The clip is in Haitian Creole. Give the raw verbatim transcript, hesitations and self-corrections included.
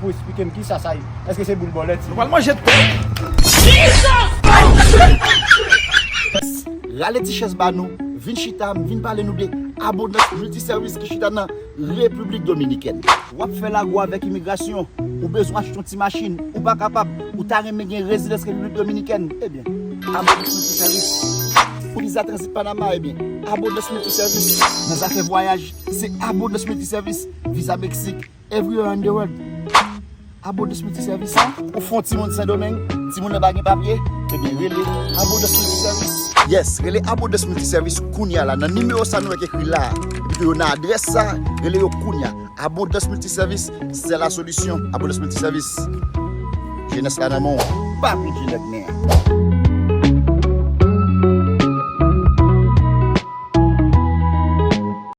pou eksplike m kisa sa ye. Èske se boul bòlèt? Nou pral manje tè. Rale ti chèz ba nou, vin chita, vin pale nou de Abondance Multiservice ki chita nan Repiblik Dominikèn. W ap fè lago avèk imigrasyon, ou bezwen achte yon ti machin, ou pa kapab, ou ta renmen gen rezidans Repiblik Dominikèn, ebyen, Abondance Multiservice. Pou viza tranzit Panama, ebyen, Abondance Multiservice. Nan zafè vwayaj, se Abondance Multiservice. Viza Meksik, everywhere in the world. Abondance Multiservice. Ou fè yon timoun Sendomeng, timoun nan pa gen papye, ebyen rele Abondance Multiservice. Yes, rele Abondance Multiservice kounye a la nan nimewo sa nou wè ki ekri la a. Epi tou yo nan adrès sa, rele yo kounye a. Abondance Multiservice, c'est la solution. Abondance Multiservice. Jenès la nan men w. Papi Ginette men.